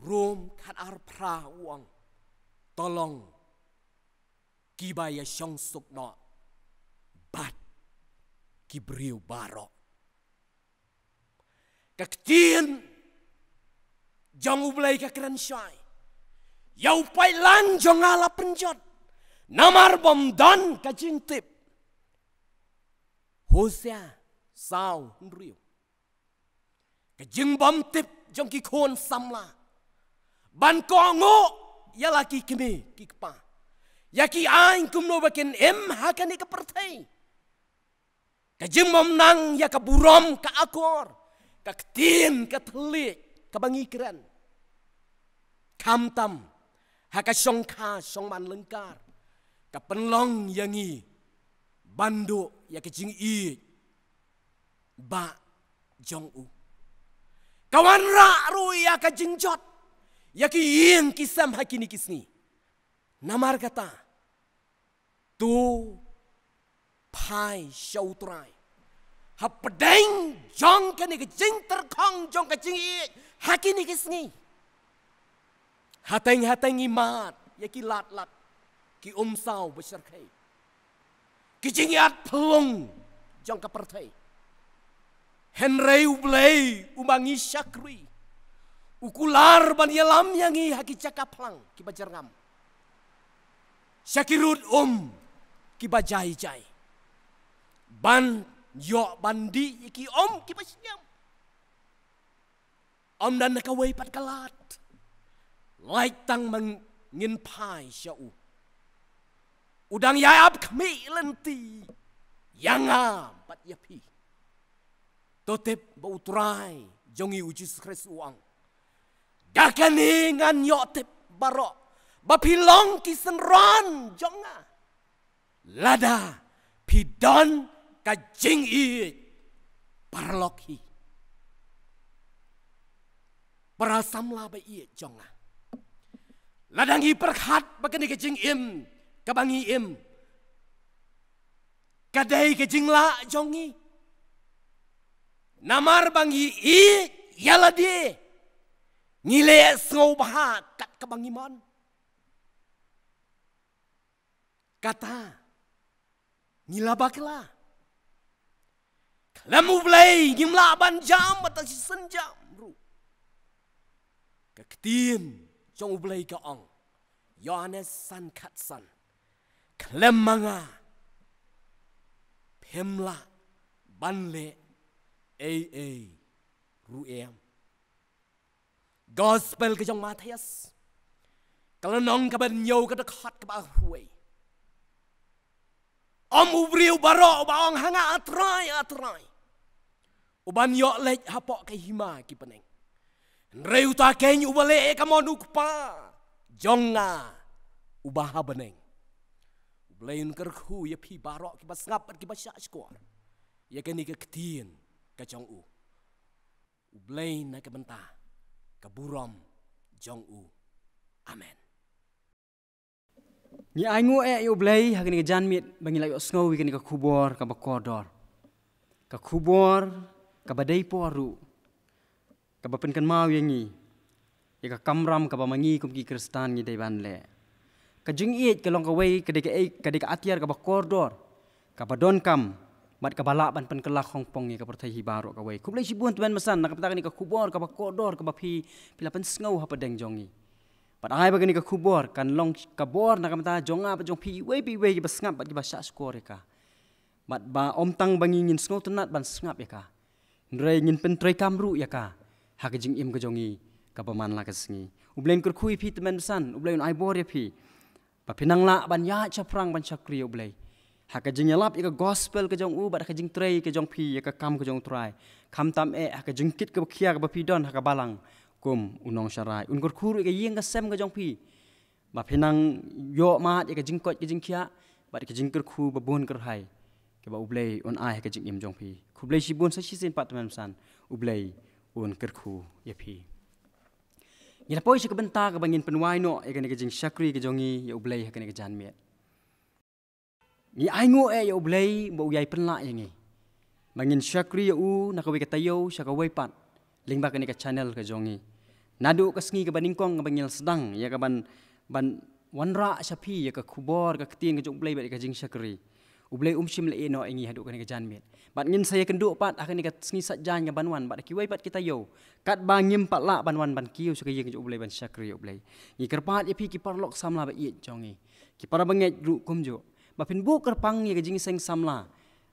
Rom khat ar phra u ong, to long kiba ïa shong suk noh bad ki briew baroh. Ka ktien jong U Blei ka kren shai ïa u paidlang jong nga la pynjot namar bym don ka jingtip. Hosea saw hynriew. Ka jingbymtip jong ki khun samla ban kohnguh ïa la ki kmie ki kpa, ïa ki aiñ kumno ba kin im ha kane ka pyrthei. Ka jingbymnang ïa ka burom ka akor, ka ktien ka thylliej kaba ngi kren. Khamtam ha ka shongkha shongman lyngkar, ka pynlong ïa ngi ban duh ïa ka jingïeit bah jong u. Ka wanrah ruh ïa ka jingjot ïa ki ïing ki sem ha kine ki sngi. Namar kata, to phai sha U Trai hapdeng jong kane ka jingtyrkhong jong ka jingïeit ha kine ki sngi. Hateng hateng i mad ïa ki lad lad, ki umsaw ba shyrkhei, ki jingïaid phyllung jong ka pyrthei. Hynrei U Blei uba ngi shakri u kular ban ïalam ïa ngi ha ki jaka phlang kiba jyrngam, sha ki rud um kiba jai jai, ban ïoh ban dih ïa ki um kiba shngiam. Ym don na kawei pat ka lad, lait tang ma ngin phai sha u. U dang ïai ap khmih lynti ïa nga bad ïa phi. To tip ba U Trai jong ngi U Jisu Khrist u ong, da kane ngan ïoh tip baroh ba phi long ki synran jong nga, lada phi don ka jingïeit paralok hi. Para samla ba ïeit jong nga, lada ngi pyrkhat ba kane ka jingim kaba ngi im ka dei ka jinglah jong ngi, namar ba ngi ïeit ïa lade, ngi leh sngewbha kat kaba ngi mon. Kata ngi la bakla. Khlem U Blei ngim lah ban jam, ba tang shisien jam ruh. Ka ktien jong U Blei ka ong, Ïohannes san khatsan, khlem ma nga phim lah ban leh ei ei ruh em. Gospel ka jong Mathaios, ka lynnong kaba hynñiew, ka dkhot kaba arphew wei. Ym u briew baroh uba ong ha nga, A Trai, A Trai, uban ïoh leit hapoh ka hima ki bneng, hynrei uta keiñ uba leh ïa ka mon U Kpa jong nga uba ha bneng. U Blei un kyrkhu ïa phi baroh kiba sngap bad kiba shahshkor ïa kane ka ktien ka jong u. U Blei na ka bynta ka burom jong u. Amen. Ngi ainguh eh ïa U Blei ha kane ka janmiet ba ngi la ïohsngew ïa kane ka khubor kaba kordor, ka khubor kaba dei por ruh, kaba pynkynmaw ïa ngi ïa ka kamram kaba ma ngi kum ki Khristan ngi dei ban leh. Ka jingïeit ka long kawei, ka dei ka, ka dei ka atiar kaba kordor, kaba donkam, bad kaba lah ban pynkylla khongpong ïa ka pyrthei hi baroh kawei. Khublei shibun tymmen basan na ka bynta kane ka khubor kaba kordor kaba phi, phi la pynsngew hapdeng jong ngi. Bad ai ba kane ka khubor kan long ka bor na ka bynta jong nga bad jong phi iwei pa iwei kiba sngap bad kiba shahshkor ïa ka. Bad ba ym tang ba ngi ngin sngewtynnat ban sngap ïa ka, hynrei ngin pyntreikam ruh ïa ka ha ka jingim ka jong ngi kaba man la ka sngi. U Blei un kyrkhu ïa phi tymmen basan, U Blei un ai bor ïa phi ba phin nang lah ban ïaid shaphrang ban shakri ïa U Blei ha ka jingïalap ïa ka gospel ka jong u bad ha ka jingtrei ka jong phi ïa ka kam ka jong U Trai. Khamtam eh ha ka jingkit kaba khia kaba phi don ha ka balang kum u nongsharai. Un kyrkhu ruh ïa ka ïing ka sem ka jong phi ba phin nang ïoh mad ïa ka jingkoit ka jingkhiah bad ka jingkyrkhu ba bun kyrhai kaba U Blei un ai ha ka jingim jong phi. Khublei shibun sa shisien pat tymmen basan, U Blei un kyrkhu ïa phi. Ngi la poi sha ka bynta kaba ngin pynwai noh ïa kane ka jingshakri ka jong ngi ïa U Blei ha kane ka janmiet. Ngi ainguh eh ïa U Blei ba u ïai pynlah ïa ngi ba ngin shakri ïa u na kawei ka taïew sha kawei pat, lyngba kane ka channel ka jong ngi. Naduh ka sngi kaba nyngkong kaba ngi la sdang ïa ka ban, ban wanrah sha phi ïa ka khubor ka ktien ka jong U Blei bad ïa ka jingshakri, U Blei um shym la ïehnoh ïa ngi haduh kane ka janmiet. Bad ngin sa ïakynduh pat ha kane ka sngi Saitjaiñ ka ban wan bad kiwei pat ki taïew katba ngim pat lah ban wan ban kiew sha ka ïing ka jong U Blei ban shakri ïa U Blei. Ngi kyrpad ïa phi ki paralok samla ba ïeit jong ngi, ki para bangeit ruh kumjuh, ba phin buh kyrpang ïa ka jingïaseng samla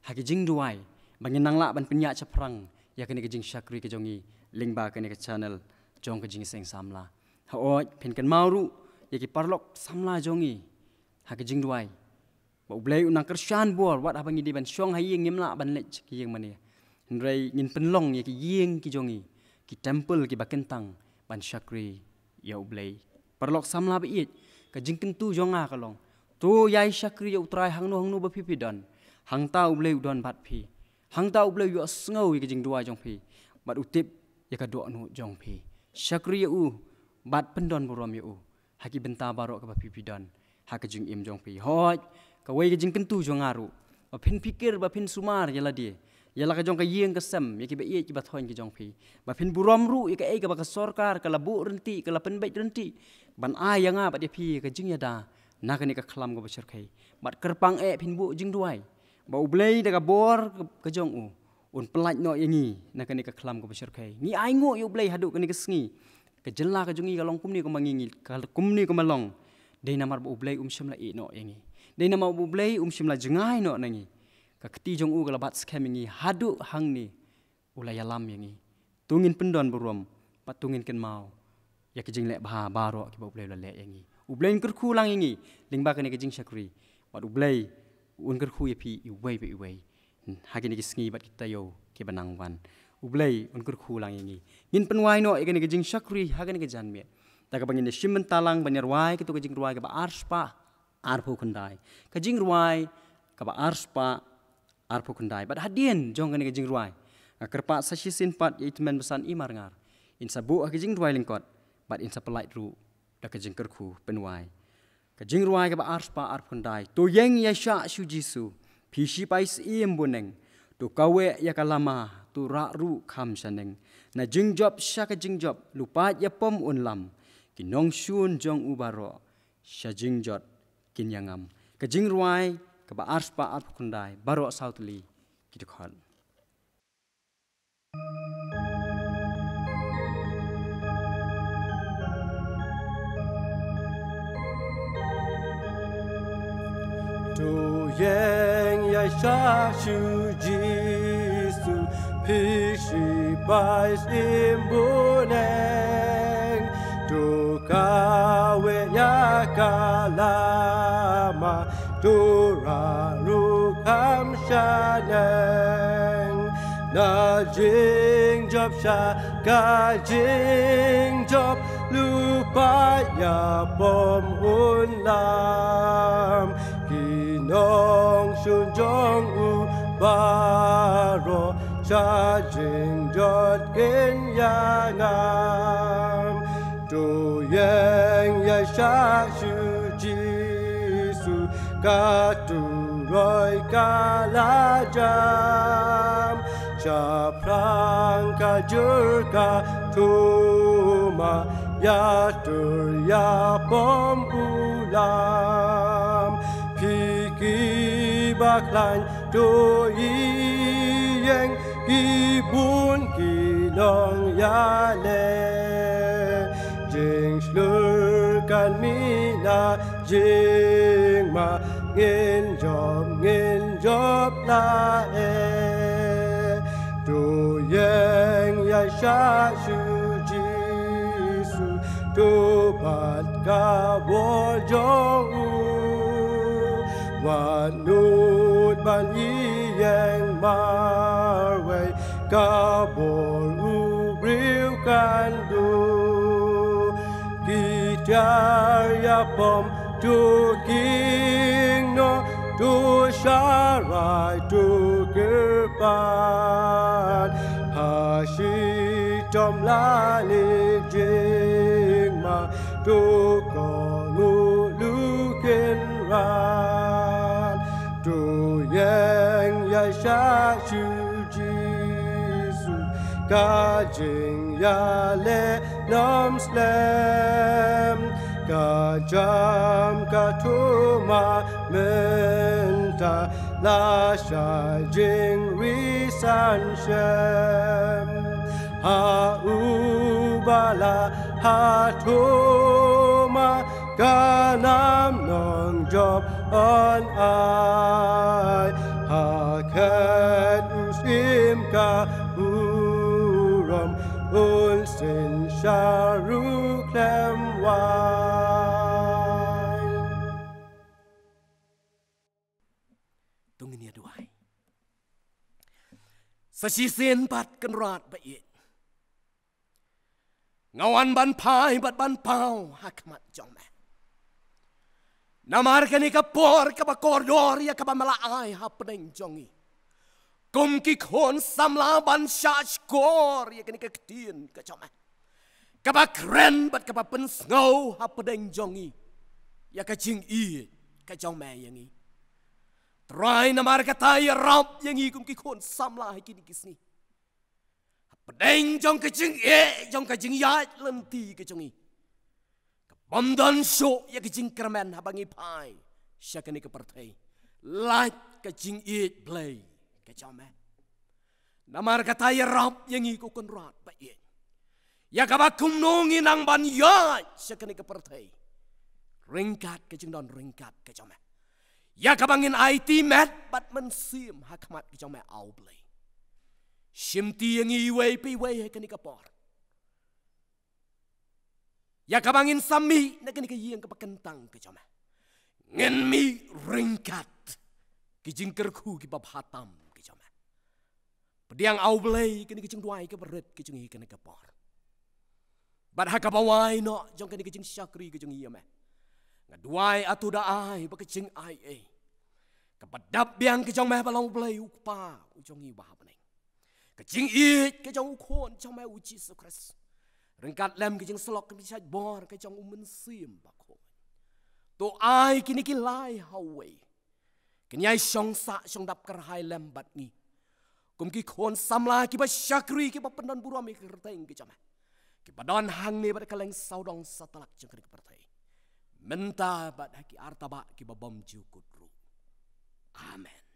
ha ki jingduwai, ba ngin nang lah ban pynïaid shaphrang ïa kane ka jingshakri ka jong ngi lyngba kane ka channel jong ka jingïaseng samla. Hooid, phin kynmaw ruh ïa ki paralok samla jong ngi ha ka jingduwai, ba U Blei un nang kyrshan bor, wat haba ngi dei ban shong ha ïing ngim lah ban leit sha ki ïing mane. Hynrei ngin pynlong ïa ki ïing ki jong ngi ki temple kiba kyntang ban shakri ïa U Blei. Paralok samla ba ïeit, ka jingkyntu jong nga ka long, to ïai shakri ïa U Trai hangno hangno ba phi phi don. Hangta U Blei u don bad phi. Hangta U Blei u ïohsngew ïa ka jingduwai jong phi bad u tip ïa ka dohnud jong phi. Shakri ïa u bad pyndon burom ïa u ha ki bynta baroh kaba phi phi don ha ka jingim jong phi. Hooid, kawei ka jingkyntu jong nga ruh, ba phin pyrkhat, ba phin sumar ïa lade, ïa la ka jong ka ïing ka sem, ïa kiba ïeit kiba thoiñ ki jong phi, ba phin burom ruh ïa kaei kaba ka sorkar ka la buh ryntih, ka la pynbeit ryntih ban ai ïa nga bad ïa phi ïa ka jingïada na kane ka khlam kaba shyrkhei. Bad kyrpang eh phin buh jingduwai ba U Blei da ka bor ka jong u un pyllait noh ïa ngi na kane ka khlam kaba shyrkhei. Ngi ainguh ïa U Blei haduh kane ka sngi. Ka jylla ka jong ngi ka long kumne kumba ngi, ngi ka kumne kumba long, dei namar ba U Blei um shym la ïehnoh ïa ngi. Dei namar ba U Blei um shym la jngai noh na ngi. Ka kti jong u ka la bat skhem ïa ngi haduh hangne. U la ïalam ïa ngi. To ngin pyndon burom bad to ngin kynmaw ïa ki jingleh bha baroh kiba U Blei u la leh ïa ngi. U Blei un kyrkhu lang ïa ngi lyngba kane ka jingshakri. Bad U Blei un kyrkhu ïa phi iwei pa iwei ha kine ki sngi bad ki taïew kiba nang wan. U Blei un kyrkhu lang ïa ngi. Ngin pynwai noh ïa kane ka jingshakri ha kane ka janmiet da kaba ngin ïashim bynta lang ban ïarwai kato ka jingrwai kaba arspah arphew khyndai. Ka jingrwai kaba arspah arphew khyndai. Bad hadien jong kane ka jingrwai, nga kyrpad sa shisien pat ïa i tymmen basan i Marngar, in sa buh ha ka jingrwai lyngkot bad in sa pyllait ruh da ka jingkyrkhu pynwai. Ka jingrwai kaba arspah arphew khyndai. To ïeng ïaishah sha U Jisu, phi shipai syiem bun neng. To kaweh ïa ka lama, to rah ruh kham shaneng. Na jingjop sha ka jingjop, lypa ïapom un lam. Ki nongshun jong u baroh sha jingjot kin ïangam. Ka jingrwai kaba arspah arphew khyndai, baroh saw tylli ki dkhot. To ïeng ïaishah sha U Jisu, phi shipai syiem bun neng. To kaweh ïa ka lama, to rah ruh kham shaneng. Na jingjop sha ka jingjop, lypa ïapom un lam. Ki nongshun jong u baroh sha jingjot kin ïangam. To ïeng ïaishah sha U Jisu, ka turoi ka la jam. Shaphrang ka jur ka thuma, ïatur ïapom u lam. Phi kiba khlaiñ to ïeng, ki bun ki nongïaleh. Jingshlur kan mih na jingma, ngin jop, ngin jop la eh. To ïeng ïaishah sha U Jisu, to bat ka bor jong u. Wat nud ban ïeng marwei, ka bor u briew kan duh. Ki tiar ïapom to khing noh, to sharai to kyrpad. Ha shitom lane jingma, to kohnguh lukynrad. To ïeng ïaishah sha U Jisu, Ka jingïaleh nym slem, ka jam ka thuma mynta, la shah jingri san shem. Ha uba la ha thuma, ka nam nongjop yn ai, ha khet u syiem ka burom, un synshar ruh khlem wai. To ngin ïa duwai. Sa shisien pat Kynrad ba ïeit, nga wan ban phai bad ban paw ha khmat jong me. Namar kane ka por kaba kordor ïa kaba me la ai hapdeng jong ngi kum ki khun samla ban shah shkor ïa kane ka ktien ka jong me, kaba kren bad kaba pynsngew hapdeng jong ngi ïa ka jingïeit ka jong me ïa ngi. Trai, namar kata ïarap ïa ngi kum ki khun samla ha kine ki sngi, hapdeng jong ka jingeh, jong ka jingïaid lynti ka jong ngi, ka bym don shuh ïa ka jingkyrmen haba ngi phai sha kane ka pyrthei, lait ka jingïeit Blei ka jong me. Namar kata ïarap ïa ngi ko Kynrad ba ïeit, ïa kaba kumno ngin nang ban ïaid sha kane ka pyrthei ryngkat ka jingdon ryngkat ka jong me, ïa kaba ngin aiti met bad mynsiem ha khmat ka jong me, A U Blei. Shimti ïa ngi iwei pa iwei ha kane ka por, ïa kaba ngin sa mih na kane ka ïing kaba kyntang ka jong me, ngin mih ryngkat ki jingkyrkhu kiba bha tam ka jong me. Pdiang, A U Blei, kane ka jingduwai kaba rit ka jong ngi kane ka por. Bad ha kaba wai noh jong kane ka jingshakri ka jong ngi ïa me, nga duwai, ato da ai ba ka jingaiei kaba dap biang ka jong me ba long U Blei U Kpa u jong ngi uba ha bneng, ka jingïeit ka jong U Khun jong me U Jisu Khrist, ryngkat lem ka jingsyllok ka jingshait bor ka jong U Mynsiem Bakhuid, to ai kine ki lai ha uwei, kin ïai shong sah shong dap kyrhai lem bad ngi kum ki khun samla kiba shakri, kiba pyndon burom ïa ka kyrteng ka jong me, kiba don hangne bad ha kylleng sawdong satlak jong kane ka pyrthei, mynta bad ha ki artabah kiba bymjukut ruh. Amen.